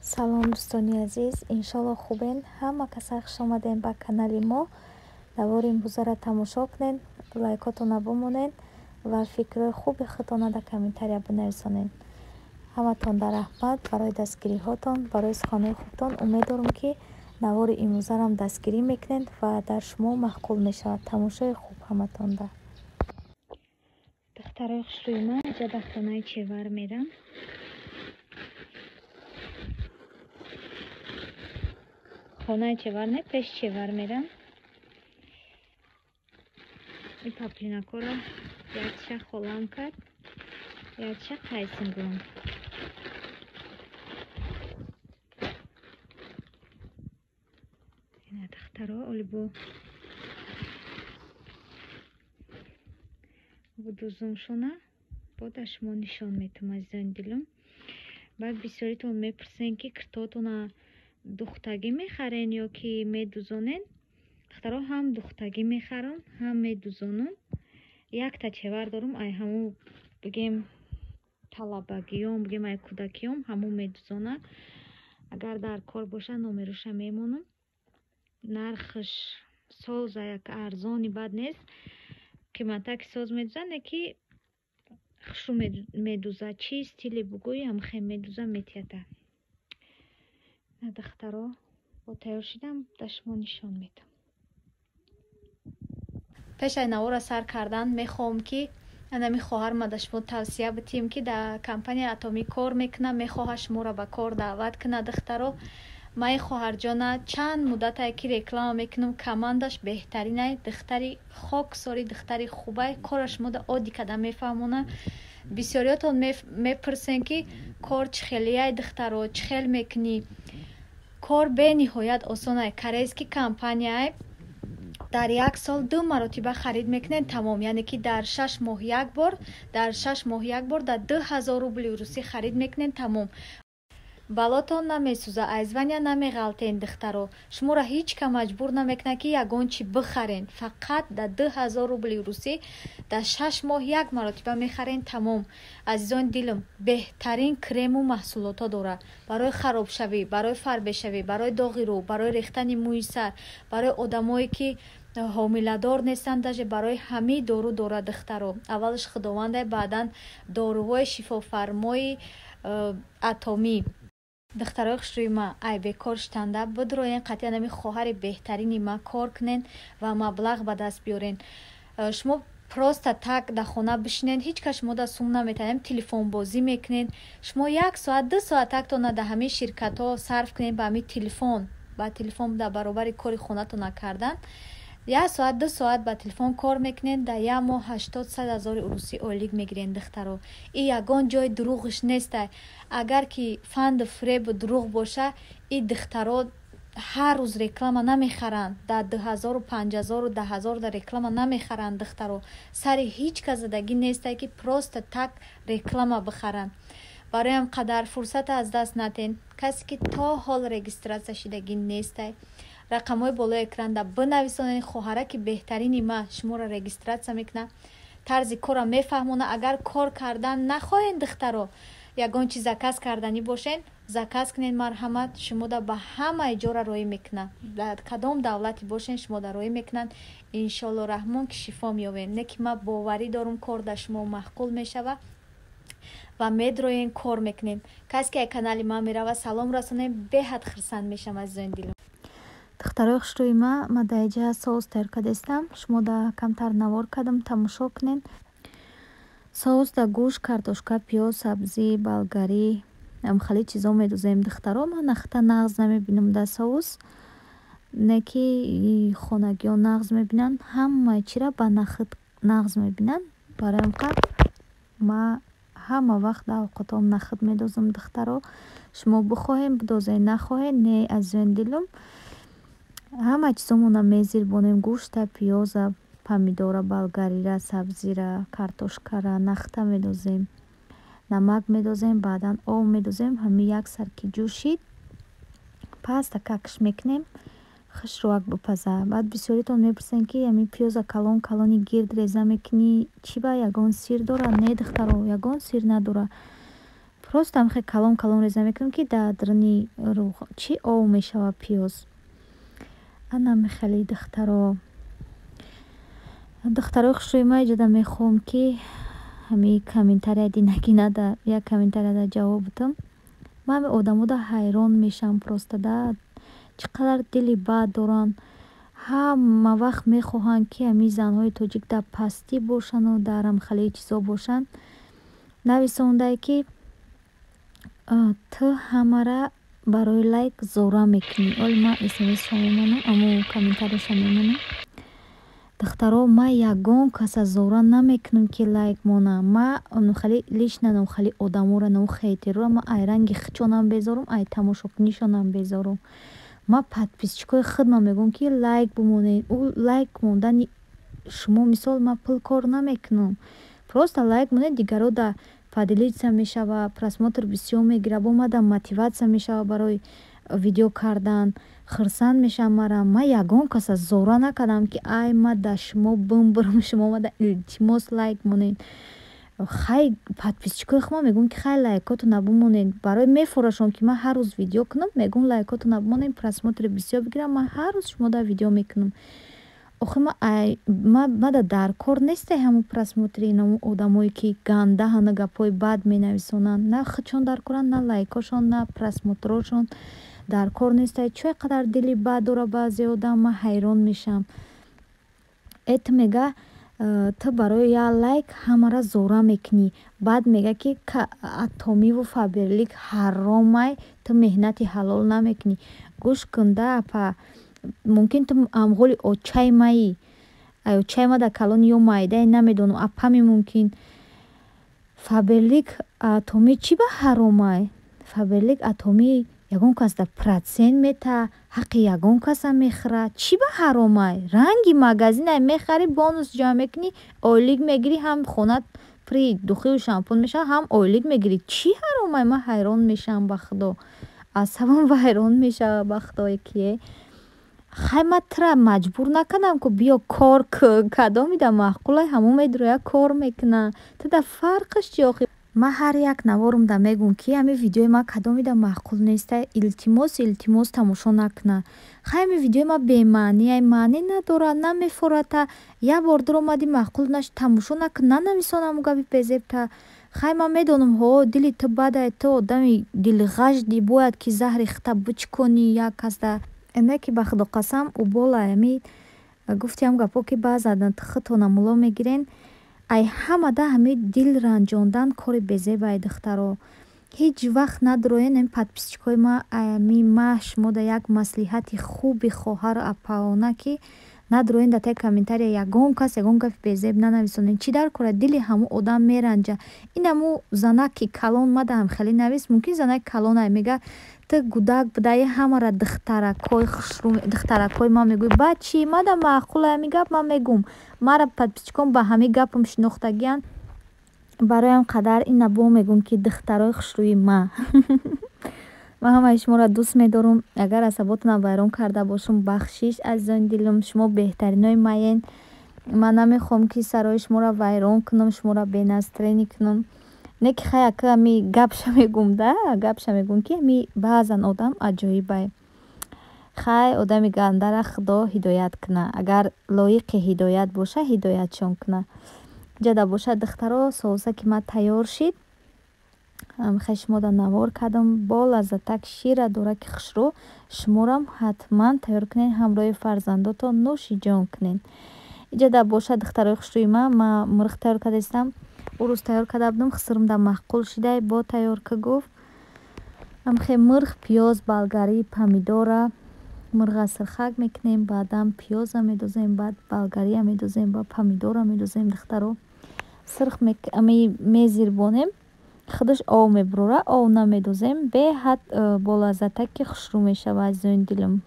Салом, дӯстони азиз, иншолло хубен. Ҳама каса хуш омадем ба канали мо. Навори имрӯзаро тамошо кунед, лайкотона бимонед ва фикрҳои хуби худтона дар комментария бинависонед. Ҳаматонда раҳмат барои дастгириҳотон, барои суханҳои хубтон. Умед дорам, ки навори имрӯзарам дастгирӣ мекунед ва дар шумо маъқул мешавад. Тамошои хуб ҳаматонда. Духтарои хушрӯи ман, инҷа дар хонаи чевар мерам. Хонаи чевар не, пеш чевар мерам. Ин паплинакҳоро якча холам кард, якча қайсингум. Ина, духтаро, оли бо будузумшона бо дар шумо нишон метам, азизони дилум. Баъд бисёритон мепурсен, ки киртоотона духтагӣ мехарен ё ки медузонен. Духтаро, ҳам духтагӣ мехарам, ҳам медузонам. Якта чевар дорум, ай ҳамун, бигем, талабагиём, бигем, ай кӯдакиём, ҳамун медузона. Агар дар кор боша, номеруша мемонам. Нархш соза, як арзони бад нест, қиматаки соз медуза, не ки хушрӯ медуза. Чӣ стиле бугӯӣ, ҳамхе медуза, метията. Духтаро, бо тайёр шидам, дар шумо нишон медам. Пеш ай навора сар кардан мехоҳам, ки анами хоҳарма дар шумо тавсия битиҳем, ки дар компанияи Атомӣ кор мекунад, мехоҳад шуморо ба кор даъват кунад. Духтаро, ман ин хоҳарҷона чанд муддатае ки реклама мекунам, командаш беҳтаринай, духтари хоксори, духтари хубай, кора шумода оддӣ карда мефаҳмонад. Бисёриётон мепурсен, ки кор чӣ хелияй, духтаро, чӣ хел мекунӣ. Кор бениҳоят осонай. Корейский компанияй, дар як сол ду маротиба харид мекунед, тамом. Яъне ки дар 6 моҳ як бор, дар 6 моҳ як бор дар 2000 рубли русӣ харид мекунед, тамом. Балотон намесӯза, аз звания намеғалтен. Духтаро, шуморо ҳеҷ ка маҷбур намекунад, ки ягон чӣ бихарен. Фақат дар 2000 рубли русӣ дар 6 моҳ як маротиба мехарен, тамом. Азизони дилам, беҳтарин крему маҳсулотҳо дорад барои харобшавӣ, барои фарбешавӣ, барои доғи рӯ, барои рехтани мӯи сар, барои одамое ки ҳомиладор нестанд, даже барои ҳамаи дору дорад. Духтаро, аввалаш худовандай, баъдан доруҳои шифофармои Атомӣ. Духтарои хушрӯи ма, ай бекор шитанда бидроен, қатъиян ами хоҳари беҳтарини ма кор кунен ва маблағ ба даст биёрен. Шумо просто так дар хона бишинед, ҳеҷ кас шумо да сум наметавонед, телефонбозӣ мекунед. Шумо як соат, 2 соат тактона дар ҳамин ширкатҳо сарф кунед, ба ҳамин телефон, ба телефон дар баробари кори хонатона кардан, як соат, 2 соат ба телефон кор мекунед, дар як моҳ 80-100 ҳазори урусӣ ойлик мегиред. Духтаро, и ягон ҷои дурӯғиш нестай. Агар ки фанду фиребу дурӯғ боша, и духтаро ҳар рӯз реклама намехаранд, дар 2000-у 5000-у 10 000 дар реклама намехаранд. Духтаро, сари ҳеҷ кас задагӣ нестай, ки просто так реклама бихаранд. Бароям қадар фурсата аз даст натен. Касе ки то ҳол регистрация шидагӣ нестай, рақамҳои болои экранда бинависонед. Хоҳараки беҳтарини ма шуморо регистрация мекунад, тарзи корро мефаҳмонад. Агар кор кардан нахоҳед, духтаро, ягон чиз заказ карданӣ бошед, заказ кунед, марҳамат, шумода ба ҳамаи ҷора роҳӣ мекунад. Дар кадом давлате бошед, шумода роҳӣ мекунанд. Иншоалло раҳмон, ки шифо меёбед. Не ки ман боварӣ дорум, кор дар шумо маъқул мешавад ва медроен, кор мекунед. Касе ки ай канали ман меравад, салом расонем, беҳад хурсанд мешавам, азизони дилам. Духтарои хушрӯи ма, ман дар инҷа соус тайёр кардастам. Шумо да камтар навор кардам, тамошо кунед. Соус да гӯшт, картошка, пиёз, сабзӣ, болгарӣ, хеле чизо медузем. Духтаро, ман нахта нағз намебинам дар соус, не ки хонагиҳо нағз мебинанд, ҳамаи чиро ба нахӯд нағз мебинанд. Барои ҳам қад ма ҳама вақт дар овқотҳом нахӯд медозам. Духтаро, шумо бихоҳем, бидозед, нахоҳед, не. Азизони дилум, ҳама чизомонро мезирбонем: гӯшта, пиёза, помидора, болгарира, сабзира, картошкара нахта медозем, намак медозем, баъдан об медозем. Ҳамин як сар ки ҷӯшид, паста какш мекунем, хушрӯак бипаза. Баъд бисёритон мепурсанд, ки ҳамин пиёза калон калони гирд реза мекунӣ, чӣ ба, ягон сир дорад? Не, духтаро, ягон сир надорад. Просто ҳамихел калон калон реза мекунам, ки дар даруни чӣ ов мешавад пиёз. Ана михели, духтаро. Духтарои хушрӯи ман, иҷода мехоҳам, ки ҳамин комментария динагинада як комментарияда ҷавоб бидам. Ман ҳамин одамода ҳайрон мешавам просто да, чӣ қадар дили бад доранд. Ҳама вақт мехоҳанд, ки ҳамин занҳои тоҷик дар пастӣ бошану дар ҳамхелаи чизо бошанд. Нависондае, ки ту ҳамара барои лайк зора мекунӣ. Оли ман смсша мемонам, аммо комментарияша мемонам. Духтаро, ман ягон каса зора намекунам, ки лайк монам. Ман хеле лично номхели одаморо, ному хейтероро ман ай ранги хичонам безорум, ай тамошокунишонам безорум. Ман подписчикои худман мегӯям, ки лайк бимонед. Ӯ лайк мондани шумо, мисол, ман пул кор намекунам. Просто лайк монед, дигаро да поделиться мешава, просмотр бисёр мегирад, бо мада мотиватсия мешава барои видео кардан, хурсанд мешавам. Мара ман ягон каса зора накардам, ки ай ма да шумо бимбирам, шумо мада илтимос лайк монед. Хай, подписчикои худман мегӯям, ки хай, лайкотона бимонед, барои мефурӯшон, ки ман ҳар рӯз видео кунам. Мегӯям, лайкотона бимонед, просмотри бисёр бигирам, ман ҳар рӯз шумода видео мекунам. Охи мада дар кор несте ҳамун просмотри иному одамое, ки гандаҳану гапҳои бад менависонанд. На худшон дар коранд, на лайкошон, на просмотрошон дар кор несте. Чӣ қадар дили бад дора баъзе одам, ман ҳайрон мешавам. Э, ту мега, ту барои як лайк ҳамаро зора мекунӣ. Баъд мега, ки Атомиву Фаберлик ҳаромай, ту меҳнати ҳалол намекунӣ. Гӯш кун да, апа, мумкин ту амғоли очаи маӣ, ай очаи ма дар калони ё майдае, намедонам, апами мумкин. Фаберлик, Атомӣ чӣ ба ҳаромай? Фаберлик, Атомӣ ягон кас да процент мета, ҳаққи ягон каса мехӯрад, чӣ ба ҳаромай? Ранги магазинай, мехарӣ, бонус ҷамъ мекунӣ, ойлик мегирӣ, ҳам хонат пури духиву шампун мешавад, ҳам ойлик мегирӣ. Чӣ ҳаромай? Ман ҳайрон мешавам, ба худо, асабам вайрон мешавад, ба худое ки хай, ман тура маҷбур накардам, ку биё кор ку. Кадомида маъқулай, ҳамон медуроя, кор мекуна. Ту да фарқаш чи охи? Ман ҳар як наворумда мегӯм, ки ҳамин видеои ман кадомида маъқул нестай, илтимос, илтимос, тамошо накуна. Хай, ҳамин видеои ман бемаънияй, маънӣ надорад, намефората. Як бор дуромадӣ, маъқул нашуд, тамошо накун, нанависон ҳамун гапи безебта. Хай, ман медонам, ҳо, дили ту бадай, ту одами дилғаждӣ, бояд ки заҳри хита бичконӣ як касда. Не ки, ба худо қасам, убола ами гуфтиам гапҳо, ки баъзан худтона мулло мегирен. Ай ҳамада ҳамин дил ранҷондан кори безебай, духтаро. Ҳеҷ вақт надуроен. Ами подписчикои ма, ами ма шумода як маслиҳати хуби хоҳару апаона, ки надуроен дар таи комментария ягон кас ягон гапи безеб нанависонед. Чӣ дар кора? Дили ҳамун одам меранҷа. Ин ҳамун занаки калон мада ҳамхелӣ навис, мумкин занаки калонай, мега, ту гудак будаи, ҳамара духтаракои хушрӯ, духтаракои ман мегӯӣ. Баъд чӣ? Мада маъқулай ҳамин гап, ман мегӯм. Мара подписчикон ба ҳамин гапам шинохтагиянд. Барои ҳам қадар ина бо мегӯм, ки духтарои хушрӯи ма, ман ҳамаи шуморо дӯст медорам. Агар асаботонам вайрон карда бошам, бахшиш, азизони дилам, шумо беҳтаринои маен. Ман намехоҳам, ки сарои шуморо вайрон кунам, шуморо бенастроение кунам. Не ки хай, ака, ами гапша мегӯм да, гапша мегӯм, ки ами баъзан одам аҷоибай. Хай, одами гандара худо ҳидоят куна, агар лоиқи ҳидоят боша, ҳидоятшон куна. Ҷада бошад, духтаро, соуса ки ман тайёр шид, хай, шумода навор кардам, бо лаззатак шира дора, ки хушрӯ. Шуморам ҳатман тайёр кунед, ҳамроҳи фарзандотон нӯши ҷон кунед. Иҷода бошад, духтарои хушрӯи ман, ман мурғ тайёр кардаистам. Ӯ рӯз тайёр карда будам, хусурумда маъқул шидай, бо тайёр ка гуфт. Амхе мурғ, пиёз, болгарӣ, помидора, мурға сирхак мекунем, баъдан пиёза медозем, баъд болгария медозем, баъд помидора медозем, духтаро. Сирх мезирбонем, худаш ов мебурора, ов намедозем, беҳад болаззатаки хушрӯ мешавад, азизони дилам.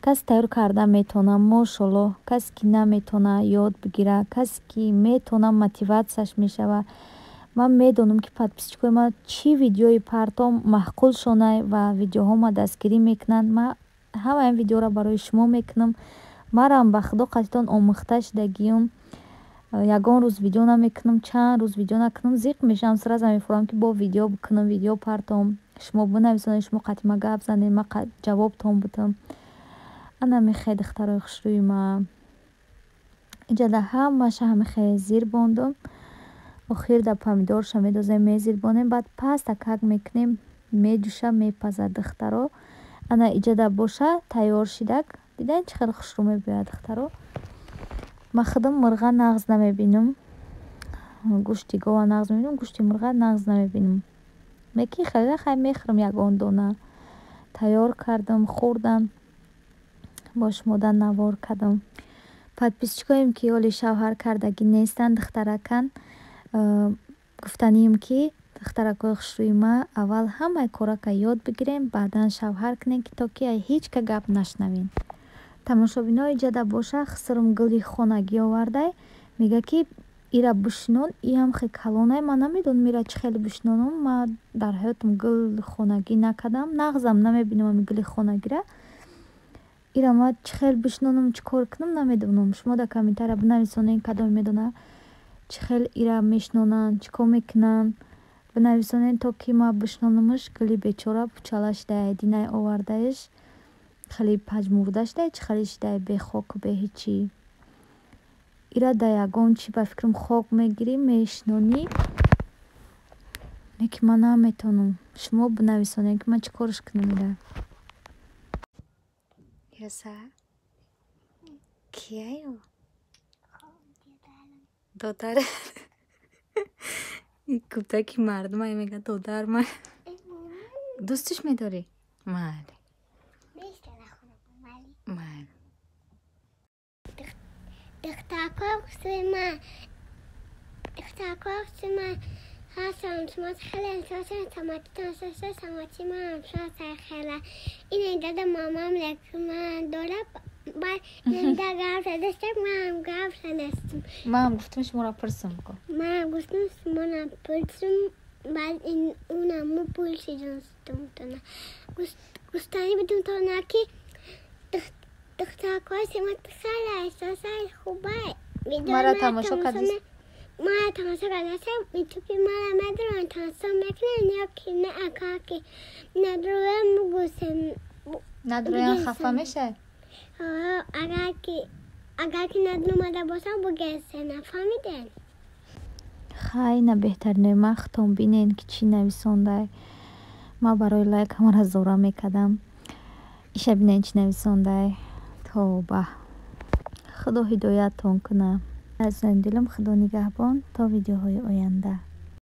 Касе тайёр карда метавона, мошоллоҳ, касе ки наметавона, ёд бигира, касе ки метавона, мотиватсияш мешавад. Ман медонам, ки подписчикои ман чӣ видеои партом маъқулшонай ва видеоҳома дастгирӣ мекунанд. Ман ҳамаи ин видеоро барои шумо мекунам. Марам ба худо қатитон омӯхта шудагиюм. Ягон рӯз видео намекунам, чанд рӯз видео накунам, зиқ мешавам, сразу мефурам, ки бо видео бикунам, видео партом, шумо бинависонед, шумо қатъи ма гап занед, ма ҷавобтон будам. Ана мехе, духтарои хушрӯи ма, иҷада ҳамаша ҳамихе зир бондум. Охир да помидорша медозем, мезирбонем, баъд паста как мекунем, меҷӯша, мепазад, духтаро. Ана иҷада боша, тайёр шидак. Дидаед, чӣ хеле хушрӯ мебояд, духтаро? Ман худам мурға нағз намебинам, гӯшти гова нағз мебинам, гӯшти мурға нағз намебинам. Лекин хеле хай мехӯрам ягон дона. Тайёр кардам, хӯрдам, бо шумода навор кардам. Подписчикоем, ки ҳоли шавҳар кардагӣ нестанд, духтаракан, гуфтанием, ки, духтаракои хушрӯи ма, аввал ҳамаи корака ёд бигирем, баъдан шавҳар кунем, ки то ки ҳеҷ ка гап нашнавем. Тамошобино, иҷада боша, хусурум гули хонагӣ овардай, мега, ки ира бишинон, иам хе калонай. Ман намедонам, ира чӣ хеле бишинонам. Ман дар ҳаётам гул хонагӣ накардам, нағзам намебинам ами гули хонагира. Ира ман чӣ хел бишинонам, чӣ кор кунам, намедонам. Шумо дар комментария бинависонед, кадоме медона, чӣ хел ира мешинонанд, чӣ кор мекунанд, бинависонед, то ки ман бишинонамаш. Гули бечора пучала шидай, динай овардаиш, хеле пажмурда шидай, чӣ хеле шидай, бехоку беҳичӣ. Ира дар ягон чӣ, ба фикрам, хок мегирӣ, мешинонӣ, лекин ман наметавонам. Шумо бинависонед, ки ман чӣ корш кунам ира. Яса кияю додар гуфта, ки мардума мега, додар ма дӯстиш медорӣ, майли, майли. Духтаракои хушрӯи ман, духтаракои хушрӯи ман ҳастам. Шумо хеле эҳсоси саломатитон шоша, саломатии манам шоша хеле. Ин дада мамам ман дора, баъд инда гап задастем, манам гап задастем. Манам гуфтам, шуморо пурсам ко. Манам гуфтам, шуморо пурсам, баъд ин унаму пурсидам. Гуфтанӣ будем тона, ки духтаракои симат хеле эҳсосаи хубай. Мара тамошо кардӣ? Мара тамошо кардастем, ютуби мара медоран, тамошо мекунен ё ки не? Ака ки надроям, бугусем. Надроям, хафа мешавӣ? Агар ки надромада бошам, бугесем, нафаҳмиден? Хай, на, беҳтаринои ман, худтон бинед, ки чӣ нависондай. Ман барои лайк ҳамаро зора мекардам. Иша бинед, чӣ нависондай. Тавба, Худо ҳидояттон кунад. Азизони дилам, Худо нигаҳбон, то видеоҳои оянда.